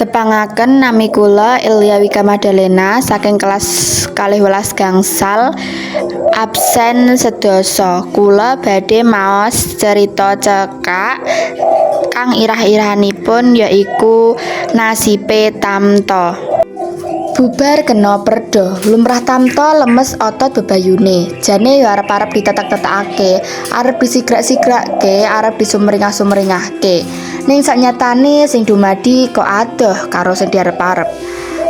Tepangaken, nami kula Ilya Wika Madalena saking kelas 12 gangsal absen 10. Kula badhe maos cerita cekak kang irah-irahanipun yaiku Nasibe Tamto. Bubar kena perda, lumrah Tamto lemes otot bebayune. Jane yo arep-arep ditetek-tetekake, arep disigrak-sigrake, arep disumringah-sumringahke. Ning saknyatane sing dumadi kok adoh karo sing diarep-arep.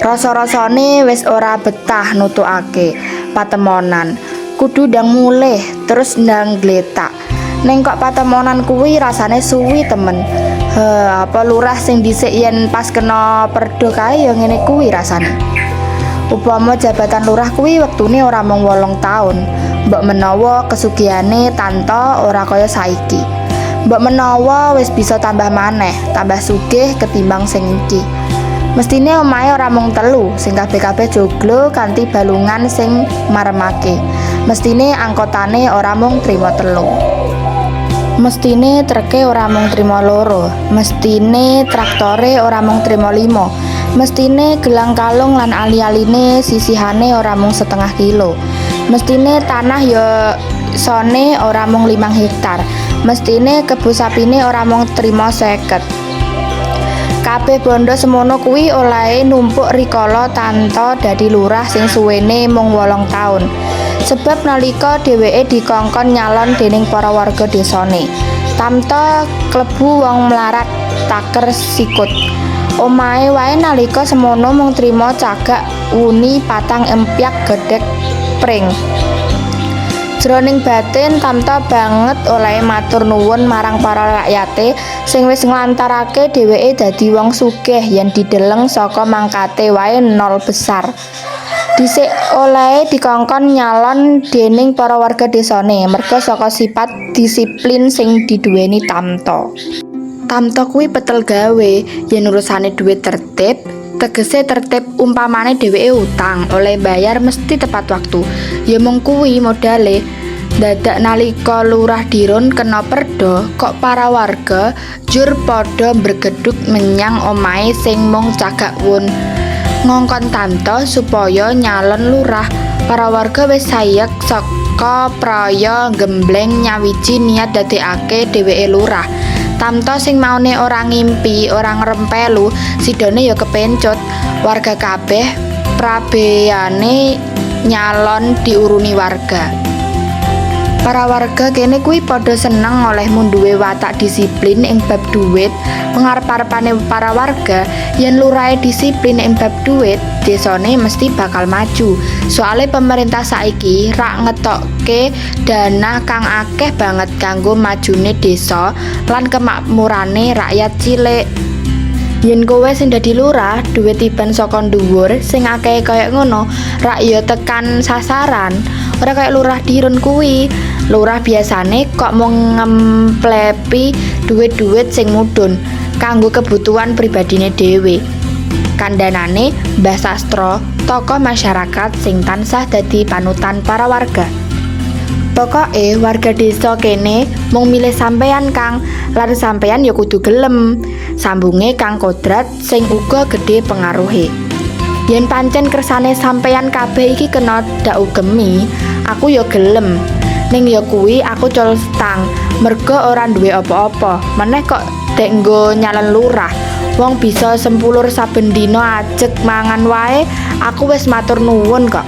Rasa-rasane wis ora betah nutukake patemonan. Kudu ndang mulih terus ndang gletak. Ning kok patemonan kuwi rasane suwi temen. He, apa lurah sing dhisik yen pas kena perda kae ya ngene kuwi rasane. Upama jabatan lurah kuwi wektune ora mung 8 taun. Mbok menawa kesugihane Tanto ora kaya saiki. Mbok menawa wis bisa tambah maneh, tambah sugih ketimbang sing iki. Mestine omahe ora mung telu, sing kabeh-kabeh joglo kanthi balungan sing maremake. Mestine angkotane ora mung trima telu. Mestine treke ora mung trima loro, mestine traktore ora mung trima limo. Mestine gelang kalung lan ali-aline sisihane ora mung setengah kilo. Mestine tanah ya sone ora mung 5 hektar. Mestine kebo sapine ora mung trima 50. Kabeh bondo semono kuwi olehe numpuk rikala Tanto dadi lurah sing suwene mung 8 taun. Sebab nalika dheweke dikongkon nyalon dening para warga desane, Tamto klebu wong mlarat taker sikut. Omahe wae nalika semono mung trima cagak wuni patang empyak gedhek pring. Jroning batin Tamto banget olehe matur nuwun marang para rakyate sing wis nglantarake dheweke dadi wong sugih yen dideleng saka mangkate wae nol besar. Dhisik olehe dikongkon nyalon dening para warga desane merga saka sipat disiplin sing diduweni Tamto. Tamto kuwi petel gawe yen urusane dhuwit tertib, tegese tertib umpamane dheweke utang oleh bayar mesti tepat waktu. Ya mung kuwi modale. Dadak nalika Lurah Dirun kena perda, kok para warga jur padha mbregedhug menyang omahe sing mung cagak wun. Ngongkon Tamto supaya nyalon lurah. Para warga wis sayek saka praya nggembleng nyawiji niat dadekake dheweke lurah. Tamto sing maune ora ngimpi, ora ngrempelu, sidone ya kepencut. Warga kabeh prabeyane nyalon diuruni warga. Para warga kene kuwi padha seneng olehmu duwe watak disiplin ing bab dhuwit. Pengarep-arepane para warga yen lurahe disiplin ing bab dhuwit, desane mesti bakal maju. Soale pemerintah saiki rak ngetokke dana kang akeh banget kanggo majune desa lan kemakmurane rakyat cilik. Yen kowe sing dadi lurah, dhuwit tiban saka dhuwur sing akeh kaya ngono, rak ya tekan sasaran. Ora kaya Lurah Dirun kuwi. Lurah biasane kok mung ngemplepi dhuwit-dhuwit sing mudhun kanggo kebutuhan pribadine dhewe. Kandhanane Mbah Sastro, tokoh masyarakat sing tansah dadi panutan para warga. "Pokoke warga desa kene mung milih sampeyan, Kang, lan sampeyan ya kudu gelem," sambunge Kang Kodrat sing uga gedhe pengaruhe. "Yen pancen kersane sampeyan kabeh iki kena dak ugemi, aku ya gelem. Ning ya kuwi aku cul stang, merga ora duwe apa-apa. Meneh kok dek nggo nyalon lurah. Wong bisa sempulur saben dina ajeg mangan wae, aku wis matur nuwun kok."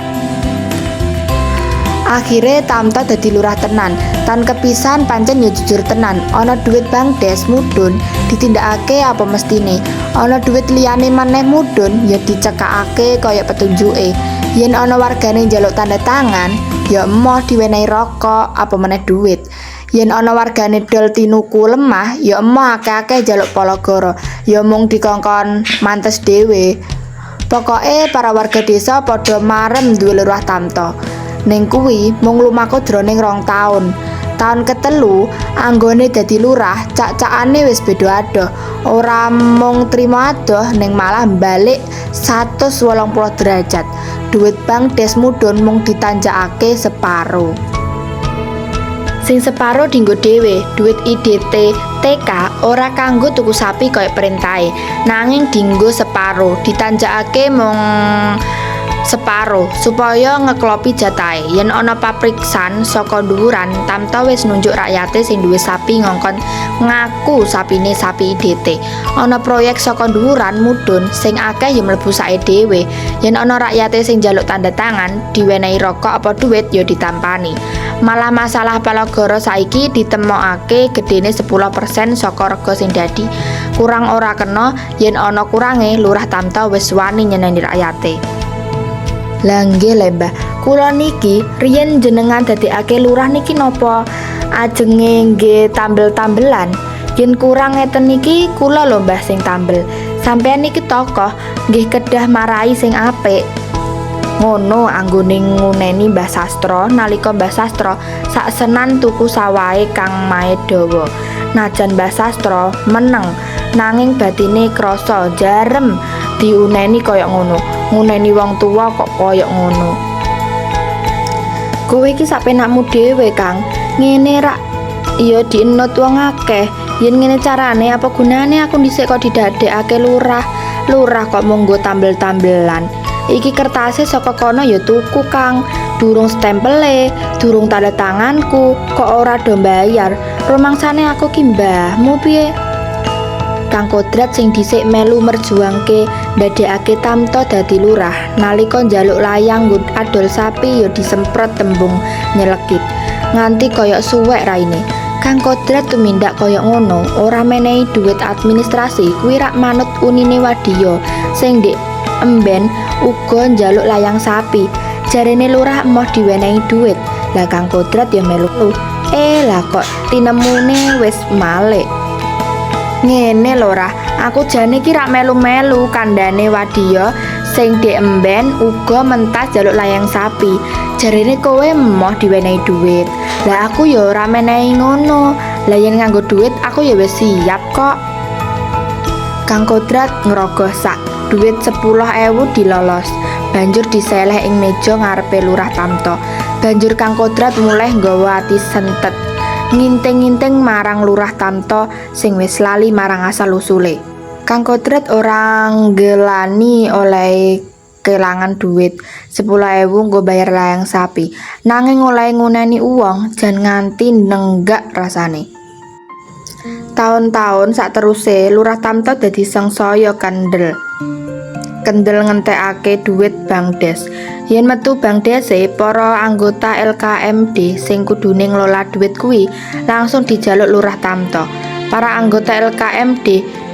Akhire Tamto dadi lurah tenan. Taun kepisan pancen ya jujur tenan. Ana dhuwit Bangdes mudhun ditindakake apa mestine. Ana dhuwit liyane maneh mudhun ya dicekakake kaya petunjuke. Yen ana wargane njaluk tanda tangan, ya emoh diwenehi rokok apa meneh dhuwit. Yen ana wargane dol tinuku lemah, ya emoh akeh-akeh njaluk pologoro, ya mung dikongkon mantes dhewe. Pokoke para warga desa padha marem duwe Lurah Tamto. Ning kuwi mung lumaku jroning 2 taun. Taun ketelu anggone dadi lurah, cak-cakane wis beda adoh. Ora mung trima adoh ning malah balik 180 derajat. Dhuwit Bangdes mudhun mung ditanjakake separo. Sing separo dinggo dhewe, dhuwit IDT LTK ora kanggo tuku sapi kaya perintahe, nanging dinggo separo, ditanjakake mung separo supaya ngeklopi jatahe. Yen ana papriksan saka dhuwuran, Tamto wis nunjuk rakyate sing duwe sapi ngongkon ngaku sapine sapi IDT. Ana proyek saka dhuwuran mudhun, sing akeh ya mlebu sake dhewe. Yen ana rakyate sing njaluk tanda tangan, diwenehi rokok apa dhuwit ya ditampani. Malah masalah palagara saiki ditemokake gedene 10% saka rega sing dadi. Kurang ora kena, yen ana kurange Lurah Tamto wis wani nyeneni rakyate. Lah nggih le Mbah, kula niki riyen jenengan dadekake lurah niki napa ajenge nggih tambel-tambelan? Yen kurang ngeten niki kula lho Mbah sing tambel. Sampeyan niki tokoh nggih kedah marai sing apik. Ngono anggone nguneni Mbah Sastro nalika Mbah Sastro saksenan tuku sawahe Kang Maedawa. Najan Mbah Sastro meneng, nanging batine krasa jarem diuneni kaya ngono. Nguneni wong tuwa kok kaya ngono. Kowe iki sak penakmu dhewe, Kang. Ngene rak ya dienut wong akeh. Yen ngene carane apa gunane aku dhisik kok didadekake lurah? Lurah kok mung nggo tambel-tambelan. Iki kertase saka kono ya tuku, Kang. Durung stempele, durung tanda tanganku, kok ora do mbayar. Rumangsane aku ki mbahmu piye? Kang Kodrat sing dhisik melu merjuangke ndadekake Tamto dadi lurah, nalika njaluk layang nggo adol sapi ya disemprot tembung nyelekit. Nganti kaya suwek raine. Kang Kodrat tumindak kaya ngono, ora menehi dhuwit administrasi kuwi rak manut unine Wadiya sing ndek emben uga njaluk layang sapi. Jarene lurah emoh diwenehi dhuwit. Lah Kang Kodrat ya melu. Eh lah kok tinemune wis malik. Ngene lho Rah, aku jane ki rak melu-melu kandhane Wadiya sing ndek emben uga mentas njaluk layang sapi. Jarene kowe emoh diwenehi dhuwit. Lah aku ya ora menehi ngono. Lah yen nganggo dhuwit aku ya wis siap kok. Kang Kodrat ngrogoh sak dhuwit 10.000 dilolos. Banjur diseleh ing meja ngarepe Lurah Tamto. Banjur Kang Kodrat mulih nggawa ati sentet. Nginting-nginting marang Lurah Tamto sing wis lali marang asal usule. Kang Kodrat ora nggelani olehe kelangan dhuwit 10.000 nggo bayar layang sapi. Nanging olehe nguneni uwong jan nganti nenggak rasane. Taun-taun sakteruse Lurah Tamto dadi sengsaya kendel. Kendel ngentekake dhuwit Bangdes. Yen metu Bangdese, para anggota LKMD sing kudune nglola dhuwit kuwi langsung dijaluk Lurah Tamto. Para anggota LKMD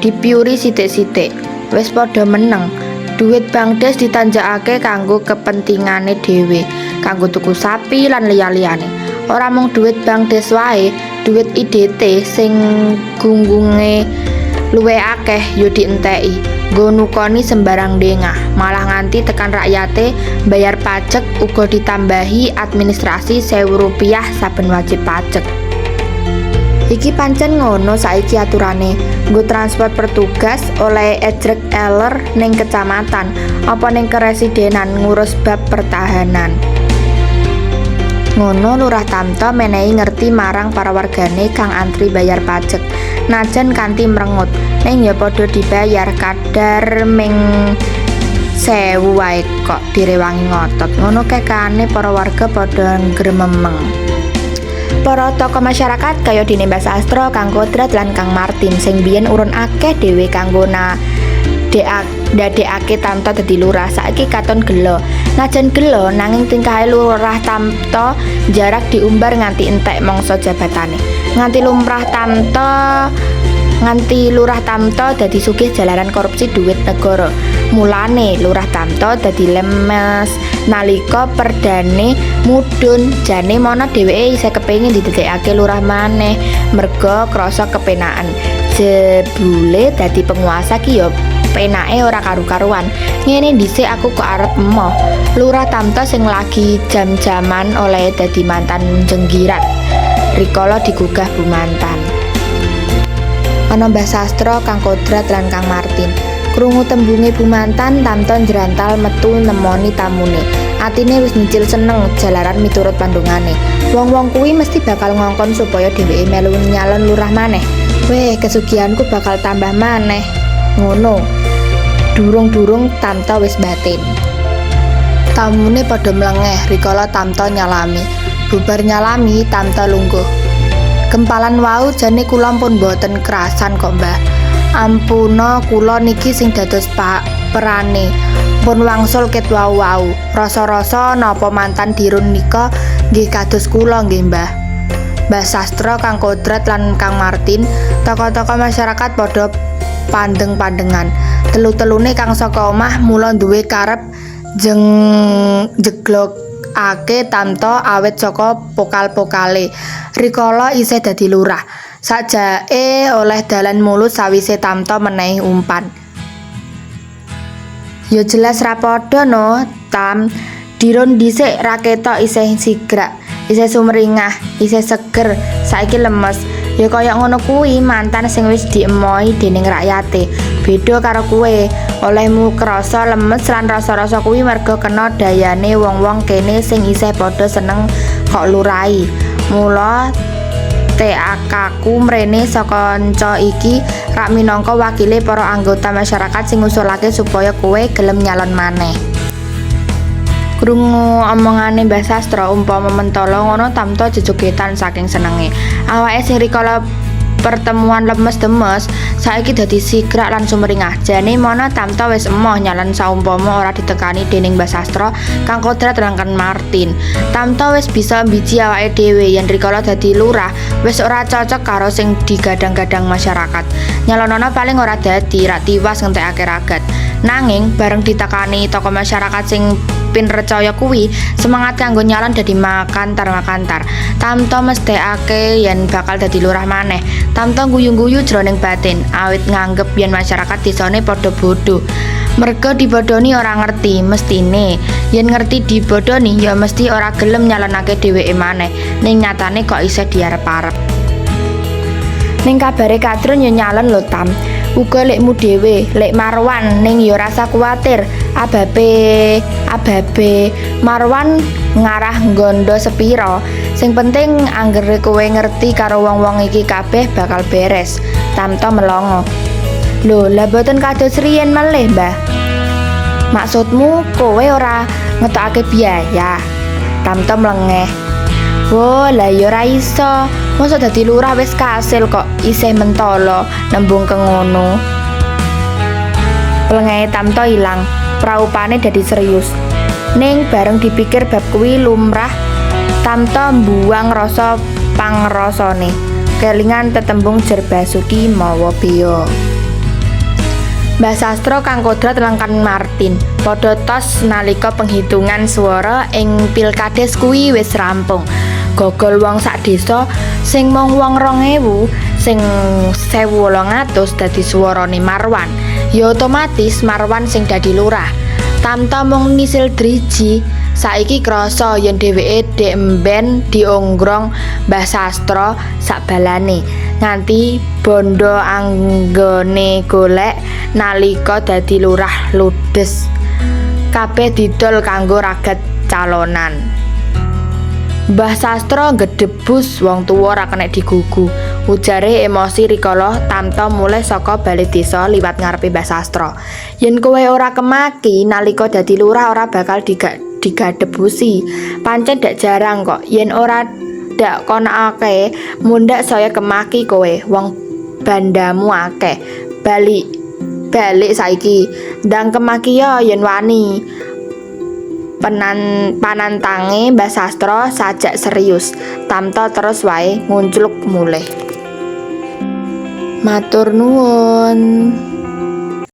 dipiuri sithik-sithik. Wis padha meneng. Dhuwit Bangdes ditanjakake kanggo kepentingane dhewe, kanggo tuku sapi lan liya-liyane. Ora mung dhuwit Bangdes wae, dhuwit IDT sing gunggunge luwih akeh ya dienteki. Nggo nukoni sembarang dengah, malah nganti tekan rakyate bayar pajek uga ditambahi administrasi Rp1.000 saben wajib pajek. Iki pancen ngono saiki aturane. Nggo transport petugas oleh ejrek eler ning kecamatan, apa ning keresidenan ngurus bab pertahanan. Ngono Lurah Tamto menehi ngerti marang para wargane kang antri bayar pajek. Najan kanthi mrengut, ning ya padha dibayar kadar ming 1.000 wae kok direwangi ngotot. Ngono kekane para warga padha ngrememeng. Para tokoh masyarakat kaya dene Mbah Sastro, Kang Kodrat lan Kang Martin sing biyen urun akeh dhewe kanggo ndadekake Tamto dadi lurah saiki katon gelo. Najan gelo nanging tingkahe Lurah Tamto jarak diumbar nganti entek mangsa jabatane. Nganti Lurah Tamto dadi sugih jalaran korupsi dhuwit negara. Mulane Lurah Tamto dadi lemes nalika perdane mudhun. Jane mono dheweke isih kepengin didadekake lurah maneh merga krasa kepenaken. Jebule dadi penguasa ki ya penake ora karu-karuan. Ngene dhisik aku kok arep emoh. Lurah Tamto sing lagi jam-jaman oleh dadi mantan jenggirat rikala digugah Bu Mantan. Ana Mbah Sastro, Kang Kodrat lan Kang Martin. Krungu tembunge Bu Mantan, Tamto njrantal metu nemoni tamune. Atine wis nyicil seneng jalaran miturut pandongane. Wong-wong kuwi mesti bakal ngongkon supaya dheweke melu nyalon lurah maneh. Weh, kesugihanku bakal tambah maneh. Ngono. Durung-durung Tamto wis batin. Tamune padha mlengeh rikala Tamto nyalami. Bubar nyalami, Tamto lungguh. Kempalan wau jane kula pun boten kerasan kok, Mbah. Ampuna kula niki sing dados perane. Pun wangsul ket wau-wau. Rasa-rasa napa mantan Dirun nika nggih kados kula nggih, Mbah. Mbah Sastro, Kang Kodrat lan Kang Martin, tokoh-tokoh masyarakat padha pandeng-pandengan. Telu-telune kang saka omah mula duwe karep jeng jeglokake Tamto awit saka pokal-pokale rikala isih dadi lurah. Sajake oleh dalan mulus sawise Tamto menehi umpan. Ya jelas ra padha no, Tam. Dirun dhisik ra ketok isih sigrak, isih sumringah, isih seger, saiki lemes. Ya kaya ngono kuwi mantan sing wis diemohi dening rakyate. Beda karo kowe, olehmu krasa lemes lan rasa-rasa kuwi merga kena dayane wong-wong kene sing isih padha seneng kok lurahi. Mula tekaku mrene sakanca iki rak minangka wakile para anggota masyarakat sing ngusulake supaya kowe gelem nyalon maneh. Krungu omongane Mbah Sastro umpama mentala ngono, Tamto jejogetan saking senenge. Awake sing rikala pertemuan lemes-demes saiki dadi sigrak lan sumringah. Jane mono Tamto wis emoh nyalon saumpama ora ditekani dening Mbah Sastro, Kang Kodrat lan Kang Martin. Tamto wis bisa mbiji awake dhewe yen rikala dadi lurah wis ora cocok karo sing digadang-gadang masyarakat. Nyalonono paling ora dadi, rak tiwas ngentekake ragat. Nanging bareng ditekani tokoh masyarakat sing pinrecaya kuwi, semangat kanggo nyalon dadi makantar-makantar. Tamto mesthekake yen bakal dadi lurah maneh. Tamto guyu-guyu jroning batin awit nganggep yen masyarakat desane padha bodho. Merga dibodhoni ora ngerti, mestine yen ngerti dibodhoni ya mesti ora gelem nyalonake dheweke maneh. Ning nyatane kok isih diarep-arep. Ning kabare Kadrun ya nyalon lho, Tam. Uga lekmu dhewe, Lek Marwan, ning ya rasah kuwatir. Ababe ababe Marwan ngarah nggondo sepira. Sing penting anggere kowe ngerti karo wong-wong iki kabeh bakal beres. Tamto melongo. Lho, lah boten kados riyen melih, Mbah. Maksudmu kowe ora ngetokake biaya? Tamto mlengeh. Wo, lah ya ora iso. Mosok dadi lurah wis kasil kok isih mentolo nembung kengono. Plengehe Tamto ilang, praupane dadi serius. Ning bareng dipikir bab kuwi lumrah, Tamto mbuwang rasa pangrasane. Kelingan tetembung Jer Basuki mawa beya. Mbah Sastro, Kang Kodrat lan Kang Martin padha tos nalika penghitungan swara ing Pilkades kuwi wis rampung. Gogol wong sak desa sing mung wong 2000 sing 1800 dadi swarane Marwan. Ya otomatis Marwan sing dadi lurah. Tamto mung nisil driji. Saiki krasa yen dheweke dek emben dionggrong Mbah Sastro sak balane nganti bondo anggone golek nalika dadi lurah ludes. Kabeh didol kanggo ragat calonan. Mbah Sastro ngedebus, wong tuwa ora kenek digugu. Ujare emosi rikala Tamto mulih saka bale desa liwat ngarepe Mbah Sastro. Yen kowe ora kemaki nalika dadi lurah ora bakal digadebusi. Pancen dak jarang kok yen ora dak konakake mundhak saya kemaki kowe, wong bandamu akeh. Balik balik saiki ndang kemaki ya yen wani. Panantange Mbah Sastro sajak serius. Tamto terus wae nguncluk mulih. Matur nuwun.